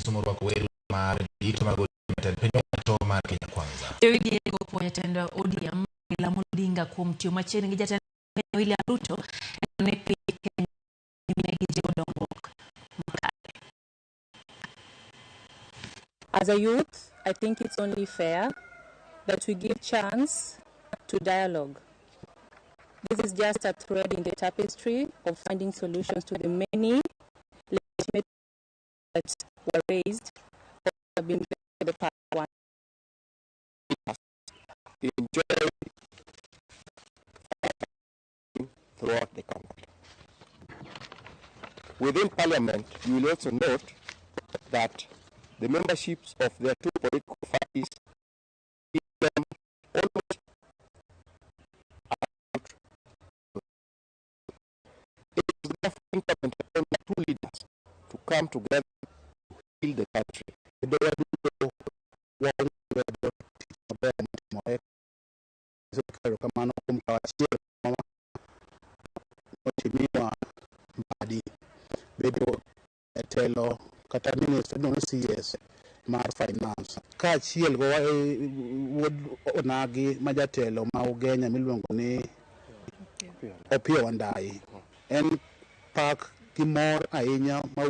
Kisumu orwako welo mar jodito mag ODM, jatend piny owacho mar Kenya Kwanza. Jo-UDA opuoyo jatend ODM Raila Amolo Odinga kuom tiyo machiegni gi jatend piny William Ruto e neno ni piny Kenya nyime gi jiwo dongruok makare. As a youth, I think it's only fair that we give chance to dialogue. This is just a thread in the tapestry of finding solutions to the many legitimate that were raised or have been for the past one. Enjoy throughout the country. Within Parliament, you will also note that the memberships of their two political parties give them almost about. It is therefore incumbent upon the two leaders to come together to heal the country. Kendo waduto waungo lwedo tich maber motimore. Erokamano kuom kawo achiel Mheshimiwa Mbadi bedo e telo kata minister iluongo ni CS mar finance kaachiel go wuod onagi ma jatelo ma Ugenya miluongo ni Opiyo Wandayi. En pak gi mor ahinya ma